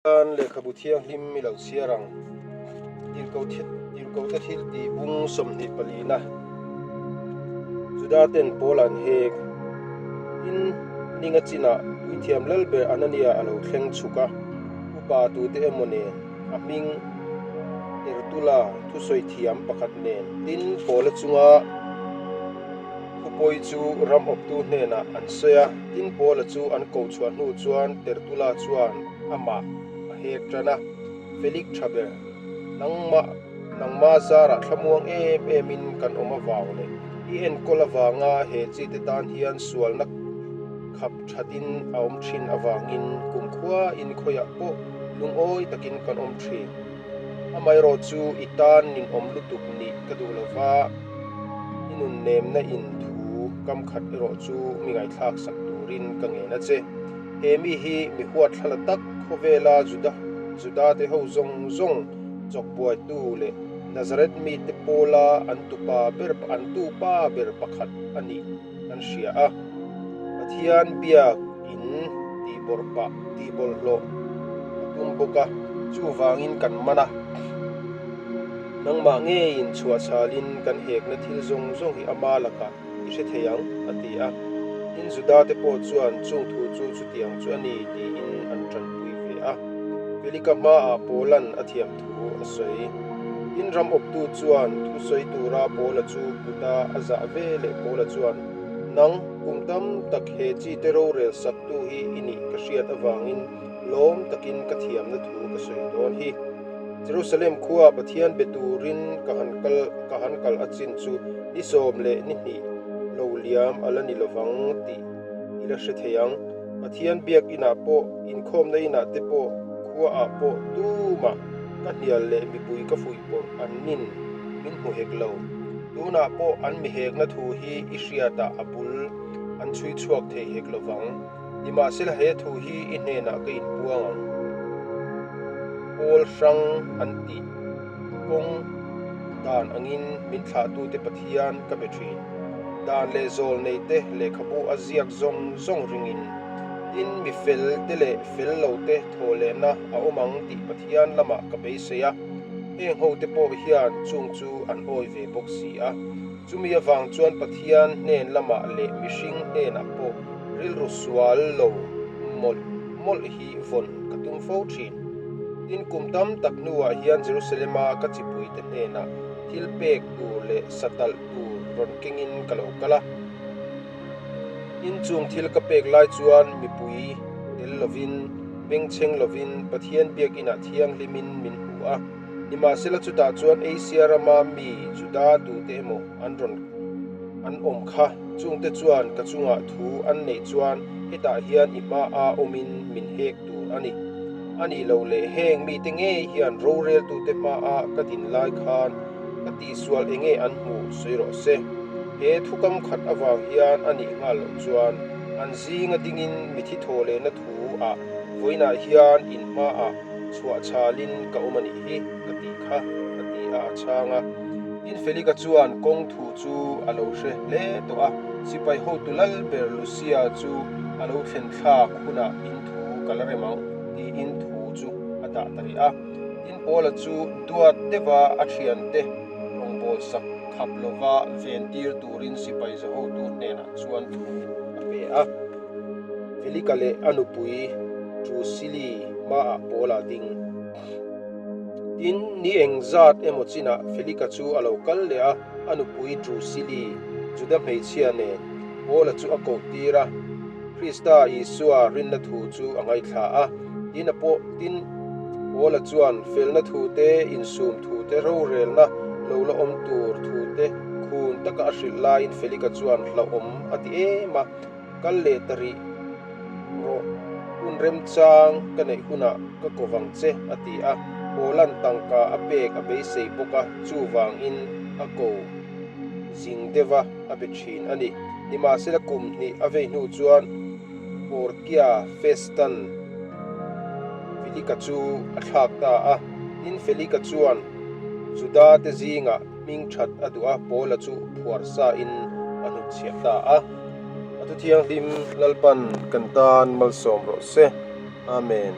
Chuan lehkhabu thianghlim i lo chhiar ang. Tirhkohte thil tih bung 20 palina Juda ten Paul an hek. Tin, ninga chinah Puithiam Lalber Anania a lo thleng chhuk a, upa tute emaw nen a hming Tertula thusawi thiam pakhat nen. Tin, Paula chunga thupawi chu ram awptu hnenah an sawi a, tin Paula chu an koh chhuah hnu chuan Tertula chuan amah a hek tan a, Felik tha ber, nangmah nangma zarah thlamuang em emin kan awm avang leh i enkawl avanga he chite tan hian sualna khap thatin a awm thin avangin kumkhuain khawiah pawh lungawi takin kan awm thin. Amaherawh chu i tan ninawm lutuk nih ka duh lova, i nunnemna in thu kam khat erawh chu mi ngaihthlak sak turin ka ngen a che. He mi hi mi huatthlala tak khawvela Juda Judate ho zawng zawng chawkbuaitu leh Nazareth mite pawla an tupa ber an tupa ber pakhat a nih kan hria a. Pathian biak in tihbawrh pah tihbawlhhlawh a tum bawk a, chuvangin kan man a. Nangmah ngeiin chhuahchhalin kan hekna thil zawng zawng hi ama lakah i hre thei ang, a ti a. Tin, Judate pawh chuan chung thu chu chutiang chu a ni tiin an tanpui ve a. Felika hmaah Paula'n a thiam thu a sawi. Tin, ram awptu chuan thu sawi tura Paula chu kuta a zah ve leh Paula chuan, Nang, kum tam tak he chite rorel saktu hi i nih ka hriat avangin lawm takin ka thiamna thu ka sawi dawn hi. Jerusalem khua Pathian be turin ka han kal ka han kal a chin chu ni 12 lo liam a la ni lovang tih i la hre thei ang. Pathian biak inah pawh, inkhawmna inah te pawh, khuaah pawh tumah ka hnial leh mipui ka fuih pawrh an nin min hmu hek lo. Tunah pawh an mihekna thu hi i hriatah a bul an chhui chhuak thei hek lovang. Nimahsela he thu hi i hnenah ka inpuang ang. Pawl hrang an tih kawng dan angin min thlahtute Pathian ka be thin. Dan leh zawl neite lehkhabu a ziak zawng zawng ringin, tin mi fel te leh fel lo te thaw lehna a awm ang tih Pathian lamah ka beisei a, heng hote pawh hian chung chu an awi ve bawk si a. Chumi avang chuan Pathian hnen lamah leh mihring hnenah pawh rilru sual lo mawlh mawlh hi vawn ka tum fo thin. Tin, kum tam tak hnuah hian Jerusalema ka chipuite hnenah thil pek tur leh satalh tur rawn kengin ka lo kal a. Tin, chung thil ka pek lai chuan mipui tel lovin, bengchheng lovin Pathian biakinah thianghlimin min hmu a. Nimahsela chutah chuan Asia rama mi Juda tute emaw an rawn an awm kha, chungte chuan ka chungah thu an neih chuan hetah hian i hmaa awmin min hek tur a ni. A nih loh leh heng mite ngei hian roreltute hmaa ka din lai khan ka tihsual enge an hmuh sawi rawh se. He thukam khat avang hian a nih nghal loh chuan an zinga dingin mithi thaw lehna thu ah vawiinah hian in hmaah chhuah chhalin ka awm a nih hi ka tih kha a ti a, a chhang a. Tin Felika chuan kawng thu chu a lo hre hle tawh a, sipai hotu lal ber Lucia chu a lo thlen thlak hunah in thu ka la rem ang tiin thu chu a dah ta rih a. Tin Paula chu duat deuha a thiante rawngbâwl sak khap lova ven tir turin sipai za hotu hnenah chuan thu a pe a. Felika leh a nupui Drusili hmaah Paul a ding. Tin, ni eng zat emaw chinah Felika chu a lo kal leh a, a nupui Drusili, Juda hmeichhia nen, Paula chu a koh tir a. Krista Isua rinna thu chu a ngaithla a. Tin, a pawh, tin, Paula chuan felna thu te, insum thu te, rorelna lo la awm tur thu te khun taka a hrilh laiin Felika chuan hlauhawm a ti em a. Kal leh ta rih rawh, hun remchang ka neih hunah ka ko vang che, a ti a. Paula'n tangka a pek a beisei bawk a, chuvangin a ko zing deuha a be thin a ni. Nimahsela kum hnih a vei hnu chuan Porkia Festan Felika chu a thlak ta a. Tin, Felika chuan Juda te zingah Hming that a duh a, Paula chu phuar sa in a hnutchhiah ta a. A thu thianghlim Lalpan kan tan malsawm rawh se. Amen.